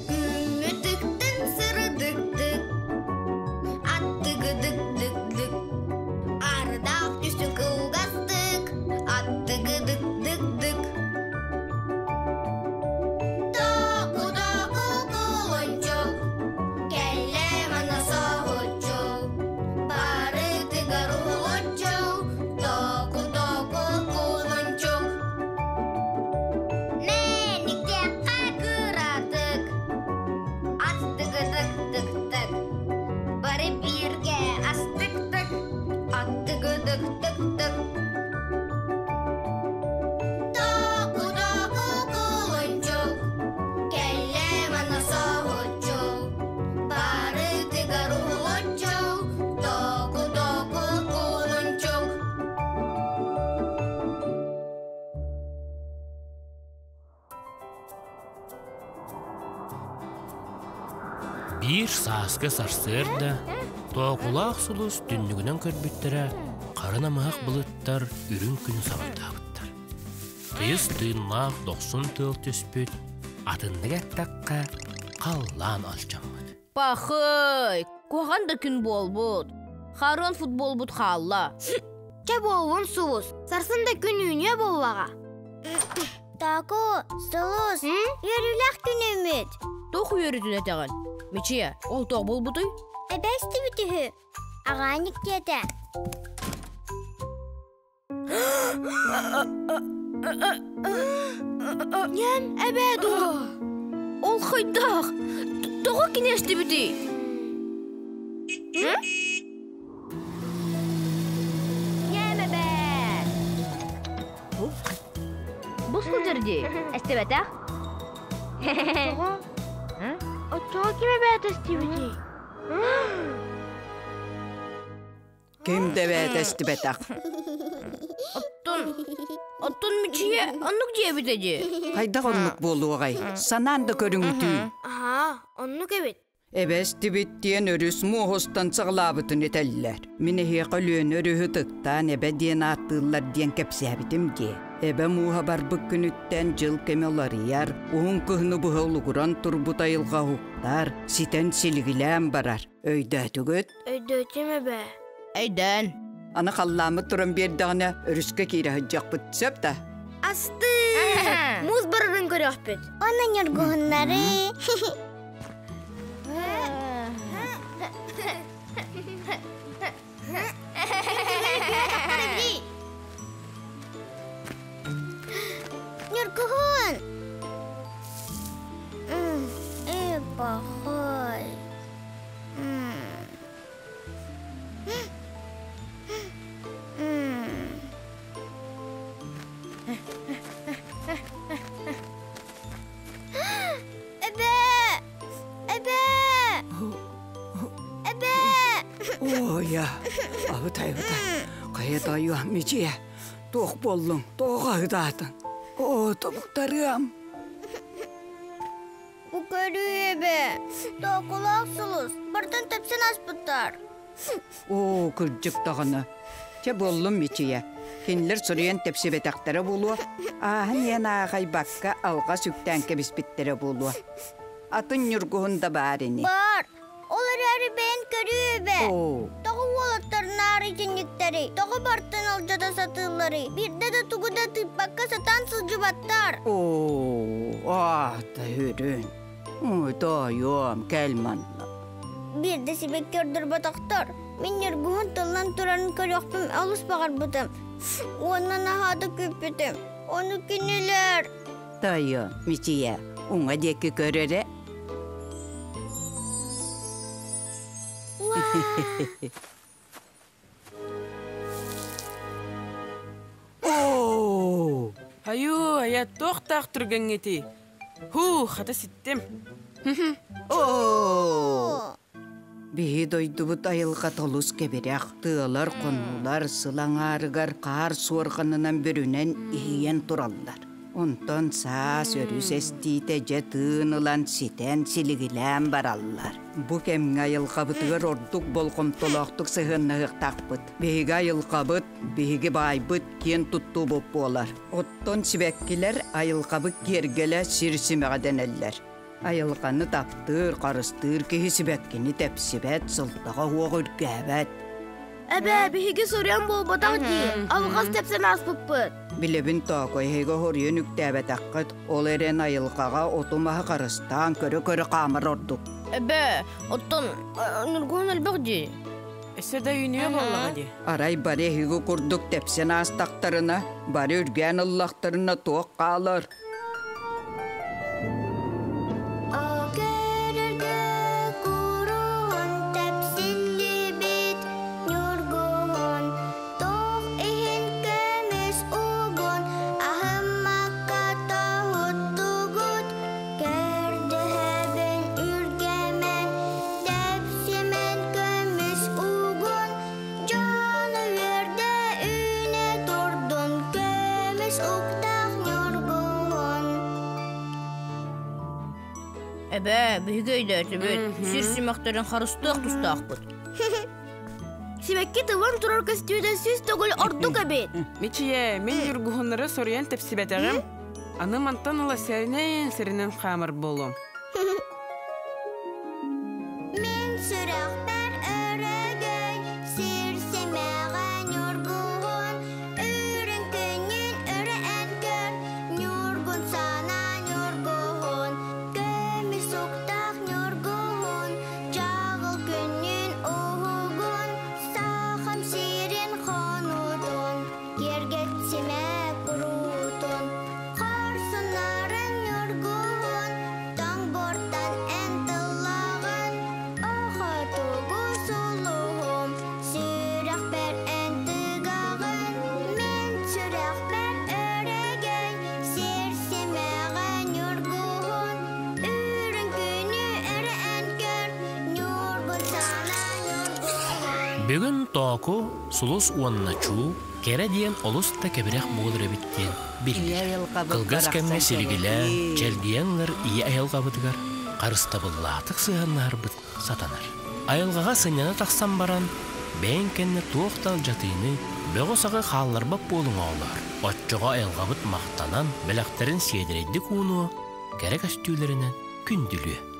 Күммүтүктэн сырдыктык, аттыгыдык-дык-дык, ардаах түсүн кылгастык, аттыгыдык-дык-дык. Току-току кулунчук, кэллэ манна соһуччу, барытыгар уһулуччу, току-току кулунчук. Мэниктэххэ кыратык, аттыгыдык-тык-тык, бары бииргэ астык-тык, аттыгыдык-тык-тык. Току-току кулунчук, кэллэ манна соһуччу, барытыгар уһулуччу, току-току кулунчук. Биир сааскы сарсыарда Тоокулаах сулус түннүгүнэн көрбүттэрэ хара намыһах былыттар үрүҥ күнү сабардаабыттар. Тыйыс тыыннаах дохсун тыал түспүт, атыннык эттэххэ, халлаан алдьаммыт. Пахый, куһаҕан да күн буолбут. Харыан футболбут хаалла. Чэ буоллун сулус, сарсын да күн үүнүө буоллаҕа. Таку, сулус, үөрүүлээх күнүммүт. Туох үөрүүтүн этэҕин? Мичийэ, ол туох буолбутуй? Эбэ истибит үһү. Аҕаанньык диэтэ. Ньээм эбээ дуо? Ол хайдах? Тоҕо кини эстибитий? Ньээм эбээ! Бу сылдьар дии, эстибэтэх. Тоҕо? Оччоҕо ким эбээт эстибитий? Ким да эбээт эстибэтэх. Оттон, оттон Мичийэ оннук диэбитэ дии. Хайдах оннук буолуоҕай? Санаан да көрүҥүтүү. Аһаа, оннук эбит. Эбэстибит диэн өрүс муоһустан саҕалаабытын этэллэр. Мин эһиэхэ Өлүөнэ өрүһү ытыктаан эбэ диэн ааттыыллар диэн кэпсээбитим дии. Эбэ мууһа барбыт күнүттэн дьыл кэмэ уларыйар, уһун кыһыны быһа улугуран турбут айылҕа уһуктар, ситэн силигилээн барар. Өйдөөтүгүт? Өйдөөтүм эбээ. Өйдөөн. Аны халлааммыт туран биэрдэҕинэ өрүскэ киирэ сылдьыахпыт сөп да? Астыы! Муус барарын көрүөхпүт. Онно ньургуһуннары. Ньургуһун! Э, пахай. Эбээ! Эбээ! Эбээ! Ой, абытай, абытай. Хайа тойуом, Мичийэ, туох буоллуҥ, тоҕо хаһыытаатыҥ? Оо, тобуктарыам. Бу көрүү эбээ, тоокулаах сулус, бартан тэпсэн аспыттар. Оо, кырдьык даҕаны. Чэ буоллум Мичийэ. Кинилэр суруйан тэпсибэтэхтэрэ буолуо, ааһан иһэн аахайбакка алҕас үктээн кэбиспиттэрэ буолуо. Атын ньургуһун да баар ини. Баар. Ол эрээри бэйэн көрүү эбээ. Оо. Тоҕо уолаттар наар итинниктэри, тоҕо бартан алдьата сатыылларый? Биирдэ да тугу да тыыппакка сатаан сылдьыбаттар. Оо, аата үрүн. Ой, тоойуом, кэл манна. Биирдэ сибэкки ордорботохтор. Мин Ньургуһун тыллан турарын көрүөхпүн олус баҕарбытым. Уонна наһаа да күүппүтүм. Ону кинилэр... Тойо, Мичийэ, уҥа диэки көр эрэ. Оо! Айуу, айа, туохтаах түргэҥҥитий? Һуу, хата ситтим. Оо! Биһи дойдубут айылҕата олус кэбирэх, тыалар, хонуулар сыл аҥаарыгар хаар суорҕанынан бүрүнэн иһийэн тураллар. Онтон саас өрүс эстиитэ дьэ тыын ылан ситэн силигилээн бараллар. Бу кэмҥэ айылҕабытыгар ордук болҕомтолоохтук сыһыаннаһыахтаахпыт. Биһиги айылҕабыт, биһиги баайбыт киэн туттуубут буолар. Оттон сибэккилэр айылҕабыт киэргэлэ сир симэҕэ дэнэллэр. Айылҕаны таптыыр, харыстыыр киһи сибэккини тэпсибэт, сылтаҕа уох үргээбэт. Эбээ, биһиги соруйан буолбатах дии, алҕас тэпсэн ааспыппыт. Билэбин токо эһиги хоруйун үктээбэтэххит, ол эрэн айылҕаҕа оту-маһы харыстаан көрө-көрө хаамар ордук. Эбээ, оттон Ньургуһун элбэх дии. Өссө да үүнүө буоллаҕа дии. Арай бары эһиги курдук тэпсэн аастахтарына, бары үргээн ыллахтарына туох хаалар? Көрөргө куруһун тэпсиллибит ньургуһун, туох иһин көмүс угун аһыммакка тоһуттугут, көрдөһөбүн үргэмэн, тэпсимэн көмүс угун, дьон үөрдэ үүнэ турдун көмүс уктаах ньургуһун. Эбээ, биһиги өйдөөтүбүт, сир симэхтэрин харыстыах тустаахпыт. Сибэкки тылан турар көстүүтэ сүүс төгүл ордук эбит. Мичийэ, мин ньургуһуннары соруйан тэпсибэтэҕим. Аны мантан ыла сэринэн сэринэн хаамар буолуом. Мин сүрэхпэр өрөгөй, сир симэҕэ ньургуһун, үрүҥ күнүн өрө эн көр, ньургун санаа ньургуһун, көмүс уктаах ньургуһун, чаҕыл күнүн уһугун, сахам сирин хонуутун, киэргэт симэ куруутун, хорсуннарын ньургуһун, тоҥ буортан эн тыллаҕын, охотугу сулуһум, сүрэхпэр эн тыгаҕын, мин сүрэхпэр өрөгөй, сир симэҕэ ньургуһун, үрүҥ күнү өрө эн көр, ньургун санаа ньургуһун. Бүгүн Тооку, Сулус уонна Чуу кэрэ диэн олус да кэбирэх буолар эбит диэн биллэр. Кылгас кэмҥэ силигилээн, чэлгийэн ылар ийэ айылҕабытыгар харыстабыллаахтык сыһыаннаһарбыт сатанар. Айылҕаҕа сынньана тахсан баран, бэйэҥ кэннэ туох да алдьатыыны, бөҕү-саҕы хаалларбат буолуҥ оҕолоор. Оччоҕо айылҕабыт махтанан, бэлэхтэрин сиэдэрэйдик уунуо, кэрэ көстүүлэринэн күндүлүө.